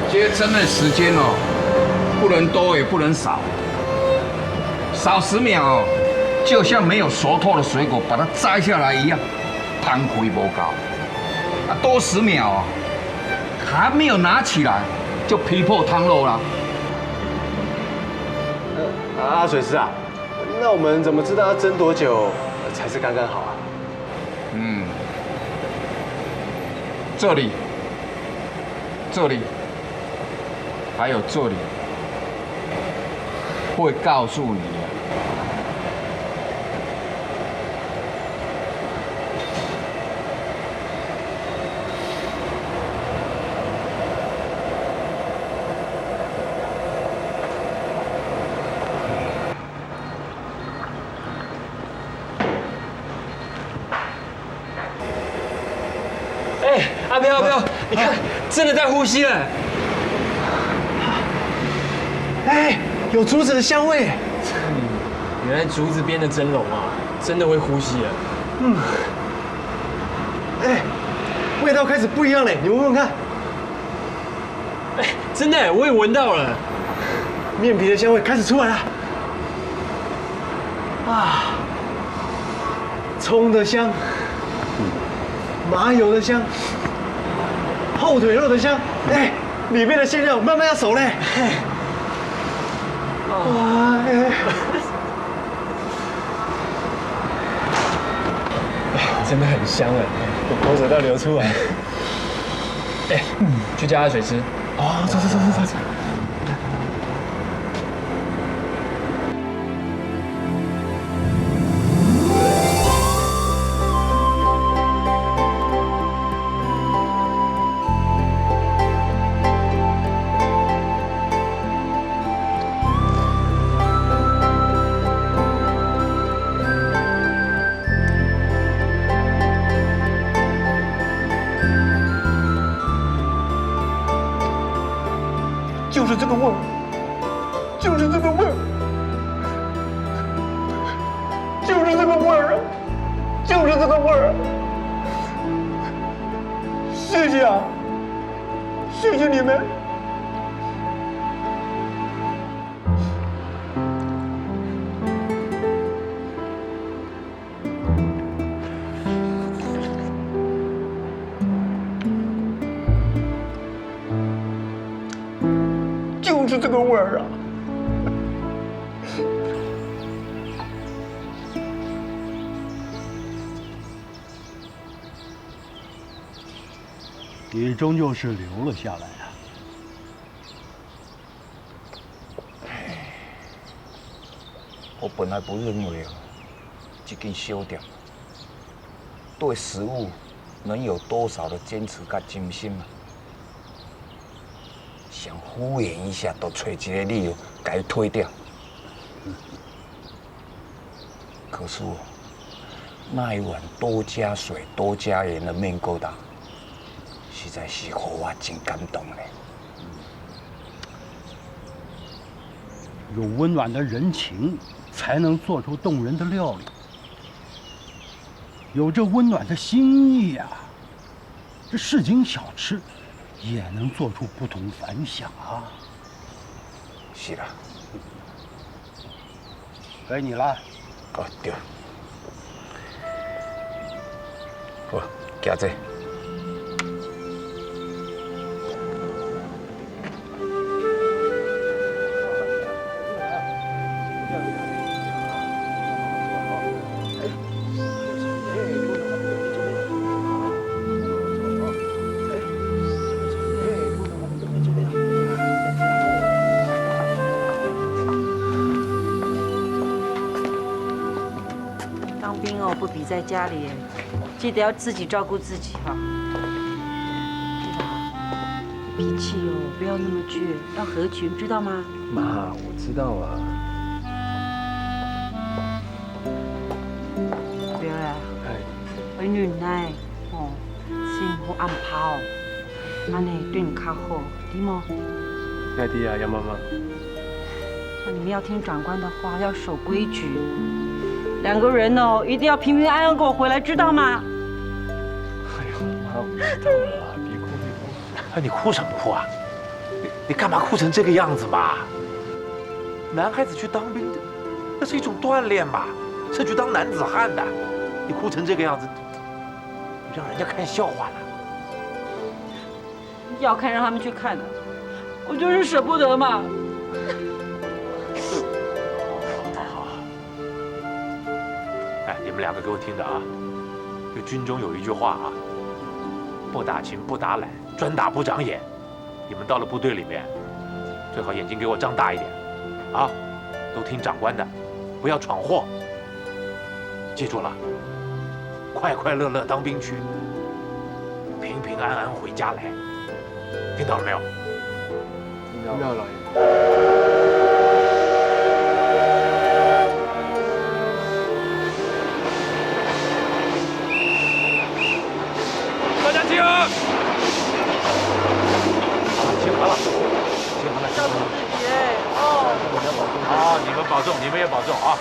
这些蒸的时间哦，不能多也不能少，少十秒哦，就像没有熟透的水果，把它摘下来一样，芳气无够。啊，多十秒哦，还没有拿起来，就批破通路啦。啊，阿水师啊，那我们怎么知道要蒸多久才是刚刚好啊？嗯，这里，这里，还有这里，会告诉你啊。 哎，阿飘，阿飘，你看，真的在呼吸了。哎，有竹子的香味。原来竹子编的蒸笼啊，真的会呼吸了。嗯。哎，味道开始不一样嘞，你闻闻看。哎，真的，我也闻到了。面皮的香味开始出来了。啊，葱的香，麻油的香，后腿肉的香，哎，里面的馅料慢慢要熟嘞。哇，哎。 真的很香哎，我口水都要流出来。哎，去叫阿水吃。哦，走走走走走。 就是这个味儿，就是这个味儿，就是这个味儿啊，就是这个味儿啊！谢谢啊，谢谢你们。 就是这个味儿啊！你终究是留了下来啊。 我本来不认为哦，这间小店对食物能有多少的坚持跟精心啊，想敷衍一下，都找一个理由给它推掉。 可是哦，那一碗多加水、多加盐的面疙瘩，实在是予我真感动呢。有温暖的人情，才能做出动人的料理。有这温暖的心意啊，这市井小吃也能做出不同凡响啊。是啦。 该你啦。哦，对。好，行这。 当兵哦，不比在家里耶，记得要自己照顾自己哈。脾气哦，不要那么倔，要合群，知道吗？妈，我知道啊。对啊，哎。 爱忍耐，吼，心好安排哦，恁呢对你较好，对无？爱弟啊，杨妈妈。那你们要听长官的话，要守规矩。两个人哦，一定要平平安安给我回来，知道吗？哎呦，妈，我知道了，别哭，别哭。哎，你哭什么哭啊？你，你干嘛哭成这个样子嘛？男孩子去当兵，那是一种锻炼嘛，是去当男子汉的。你哭成这个样子，让人家看笑话了。要看让他们去看的，我就是舍不得嘛。哎，你们两个给我听着啊，这军中有一句话啊，不打勤不打懒，专打不长眼。你们到了部队里面，最好眼睛给我张大一点，啊，都听长官的，不要闯祸。记住了，快快乐乐当兵去，平平安安回家来。听到了没有？听到了。大家集合！集合了，集合了，集合了。好，你们保重，你们也保重啊。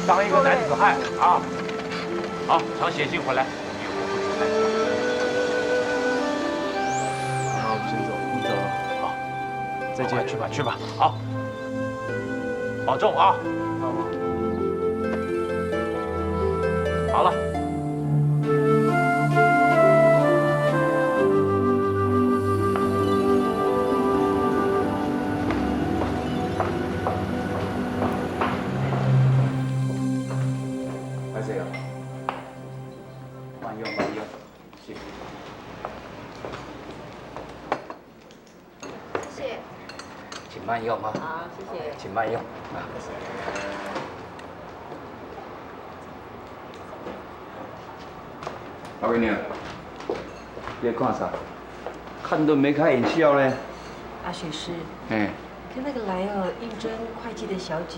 当一个男子汉啊。好，常写信回来。那我们先走，我们走了。好，再见。快去吧，去吧。好，保重啊。好了。 慢用，慢用，谢谢。谢谢。请慢用啊。好，谢谢。请慢用啊。阿贵娘，你在看啥？看都没开眼笑嘞。阿水师，哎。你看那个来哦，应征会计的小姐，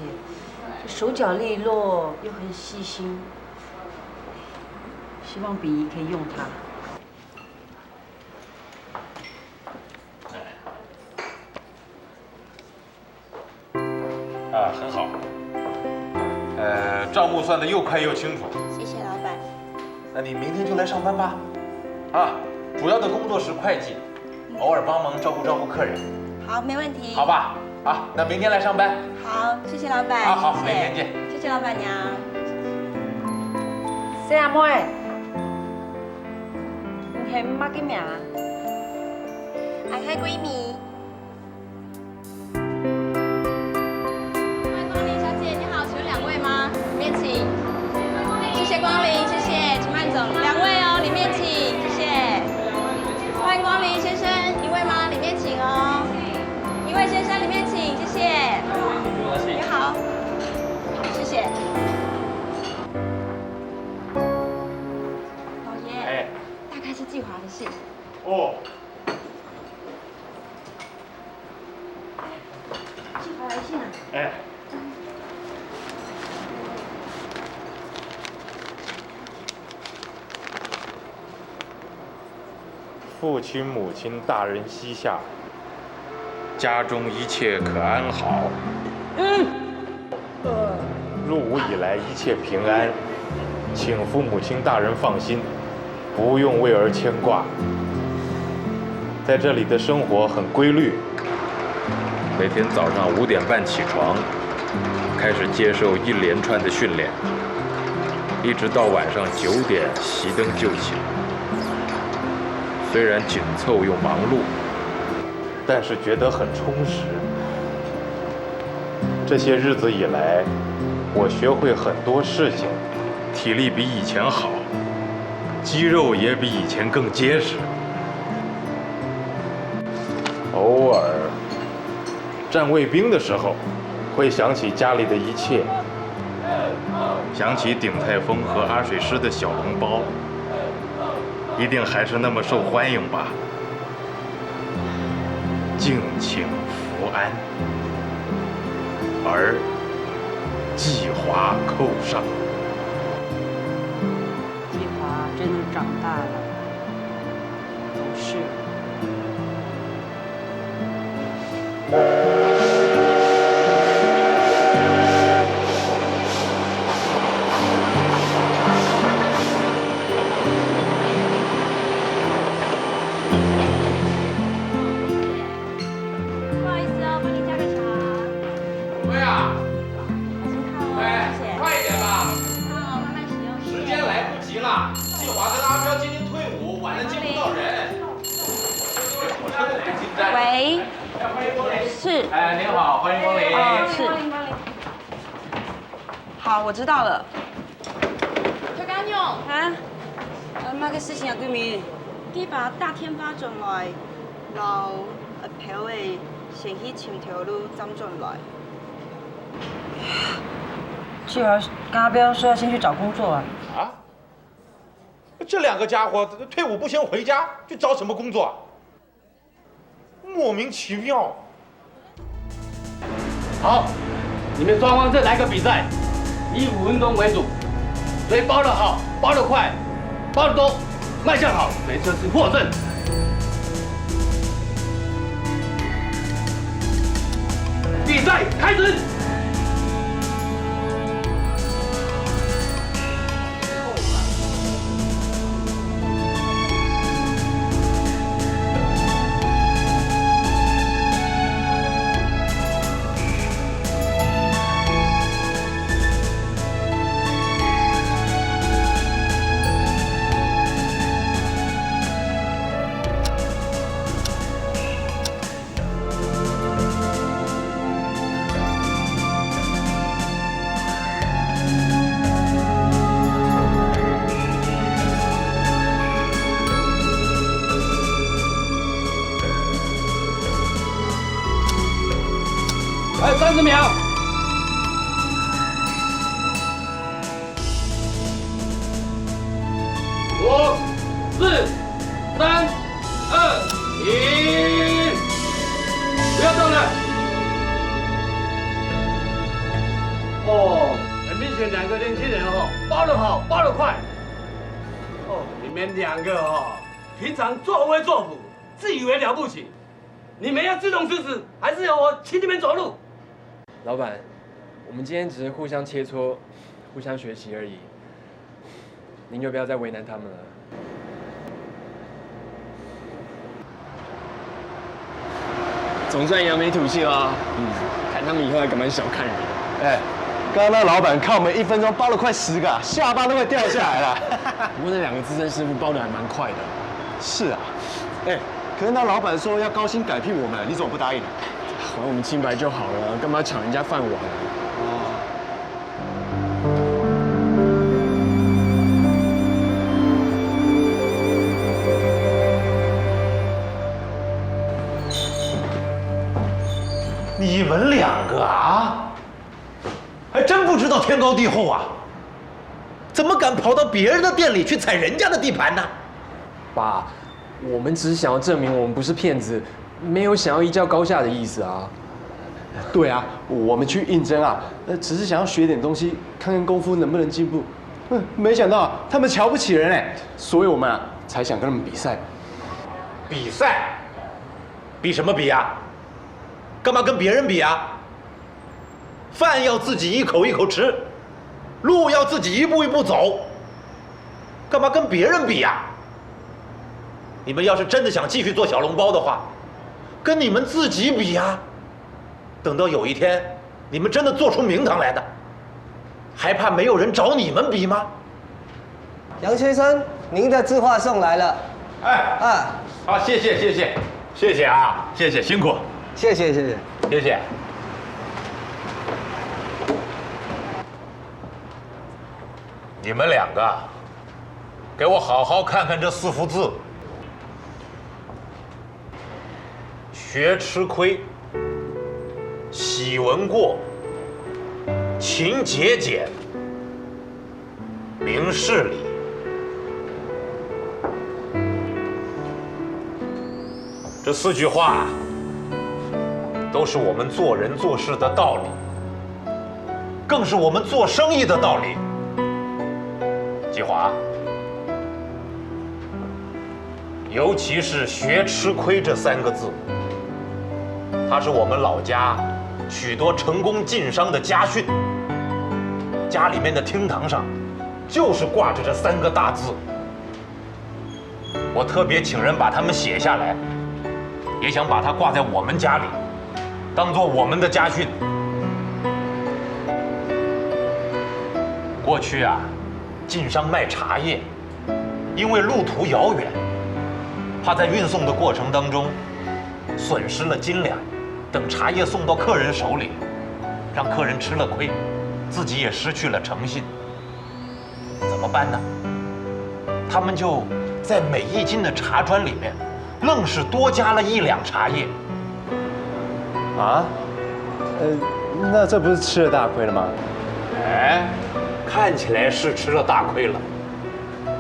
手脚利落，又很细心，希望比仪可以用她。 啊，很好。呃，账目算得又快又清楚。谢谢老板。那你明天就来上班吧。啊，主要的工作是会计，偶尔帮忙照顾照顾客人。好，没问题。好吧？啊，那明天来上班。好，谢谢老板。啊，好，谢谢。明天见。谢谢老板娘。小阿妹，你喊麼个名啊？我喊桂米。 欢迎光临，小姐，你好，请问两位吗？里面请。谢谢光临，谢谢，请慢走。两位哦，里面请，谢谢。欢迎光临，先生，一位吗？里面请哦。一位先生，里面请，谢谢。你好，谢谢。老爷，哎。大概是寄华的信。哦。 寄华来信啊。哎。父亲、母亲、大人膝下，家中一切可安好。嗯。 入伍以来一切平安，请父母亲大人放心，不用为儿牵挂。在这里的生活很规律，每天早上五点半起床，开始接受一连串的训练，一直到晚上九点熄灯就寝。虽然紧凑又忙碌， 但是觉得很充实。这些日子以来，我学会很多事情，体力比以前好，肌肉也比以前更结实。偶尔站卫兵的时候，会想起家里的一切，想起鼎泰丰和阿水师的小笼包，一定还是那么受欢迎吧。 敬请福安，儿寄华叩上。寄华真的长大了，懂事了。不好意思哦，帮您加个茶。喂啊，老师好，喂，谢谢。快一点吧。好，慢慢使用，谢谢。时间来不及了，寄华跟阿彪今天退伍，晚了见不到人。哎，是。哎，您好，欢迎光临。哦，是。好，我知道了。頭家娘，啊？呃，麼个事情啊，桂明？佢話打電話轉來，摎阿飄仔先去尋頭路，正轉來。既然跟阿彪说要先去找工作啊。啊？这两个家伙退伍不先回家，去找什么工作啊？ 莫名其妙。好，你们双方再来个比赛，以五分钟为主，谁包得好、包得快、包得多，卖相好，谁就是获胜。比赛开始。 还有三十秒。 五、四、三、二、一，不要动了。哦，很明显，两个年轻人哦，包得好，包得快。哦，你们两个哦，平常作威作福，自以为了不起。你们要自动辞职，还是要我请你们走路？ 老板，我们今天只是互相切磋、互相学习而已，您就不要再为难他们了。总算扬眉吐气了啊。嗯，看他们以后还敢不敢小看人。哎，刚刚那老板看我们一分钟包了快十个啊，下巴都快掉下来了。不过那两个资深师傅包得还蛮快的。是啊，哎，可是那老板说要高薪改聘我们，你怎么不答应？ 还我们清白就好了，干嘛抢人家饭碗啊？你们两个啊，还真不知道天高地厚啊！怎么敢跑到别人的店里去踩人家的地盘呢？爸，我们只是想要证明我们不是骗子，没有想要一较高下的意思啊。对啊，我们去应征啊，呃，只是想要学点东西，看看功夫能不能进步。嗯，没想到他们瞧不起人哎，所以我们啊才想跟他们比赛。比赛？比什么比呀？干嘛跟别人比呀？饭要自己一口一口吃，路要自己一步一步走，干嘛跟别人比呀？你们要是真的想继续做小笼包的话，跟你们自己比呀。等到有一天你们真的做出名堂来的，还怕没有人找你们比吗？杨先生，您的字画送来了。哎，啊，好，谢谢谢谢谢谢啊，谢谢，辛苦，谢谢谢谢。谢谢。你们两个，给我好好看看这四幅字。 学吃亏，喜闻过，勤节俭，明事理。这四句话，都是我们做人做事的道理，更是我们做生意的道理。继华， 尤其是学吃亏这三个字，它是我们老家许多成功晋商的家训。家里面的厅堂上，就是挂着这三个大字。我特别请人把它们写下来，也想把它挂在我们家里，当做我们的家训。过去啊，晋商卖茶叶， 因为路途遥远，怕在运送的过程当中损失了斤两，等茶叶送到客人手里，让客人吃了亏，自己也失去了诚信，怎么办呢？他们就在每一斤的茶砖里面，愣是多加了一两茶叶。啊？呃，那这不是吃了大亏了吗？哎，看起来是吃了大亏了，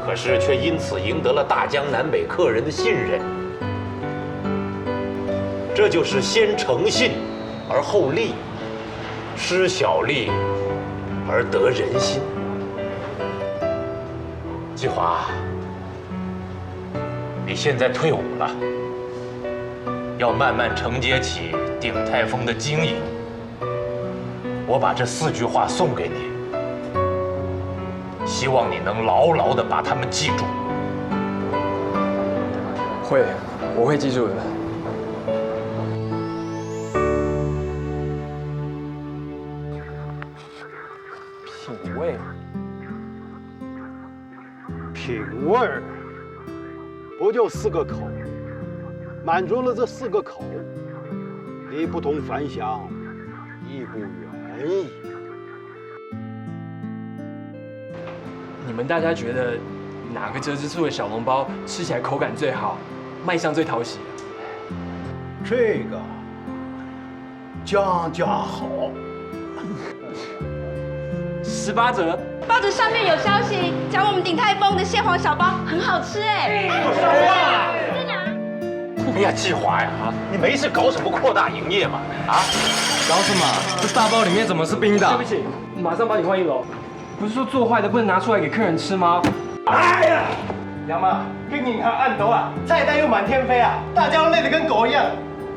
可是却因此赢得了大江南北客人的信任。这就是先诚信而后利，施小利而得人心。继华，你现在退伍了，要慢慢承接起鼎泰丰的经营。我把这四句话送给你，希望你能牢牢的把它们记住。会，我会记住的。品味。品味儿，不就四个口？满足了这四个口，你不同凡响，亦不远矣。你们大家觉得哪个折枝醋的小笼包吃起来口感最好，卖相最讨喜？这个讲讲好。十八折。报纸上面有消息，讲我们鼎泰丰的蟹黄小包很好吃哎。哎呀，继华呀，啊，你没事搞什么扩大营业嘛？啊，搞什么？这大包里面怎么是冰的？对不起，马上帮你换一笼。不是说做坏的不能拿出来给客人吃吗？哎呀，杨妈，跟银行按头啊，菜单又满天飞啊，大家都累得跟狗一样。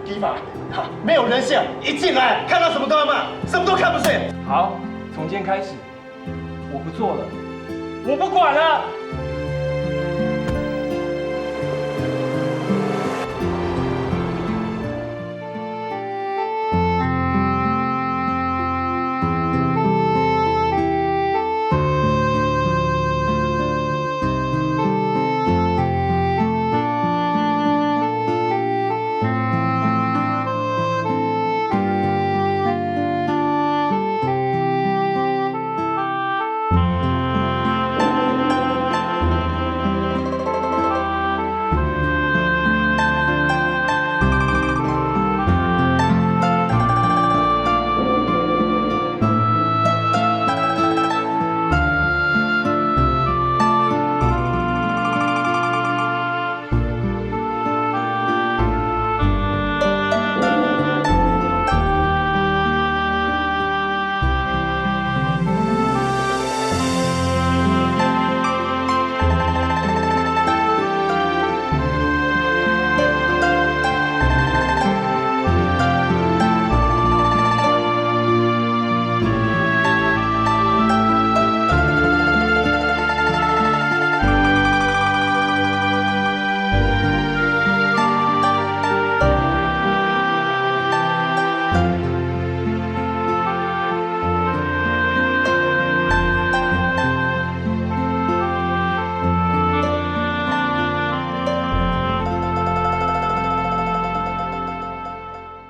地方，哈，没有人性，一进来看到什么都要骂，什么都看不顺眼。好，从今天开始，我不做了，我不管了。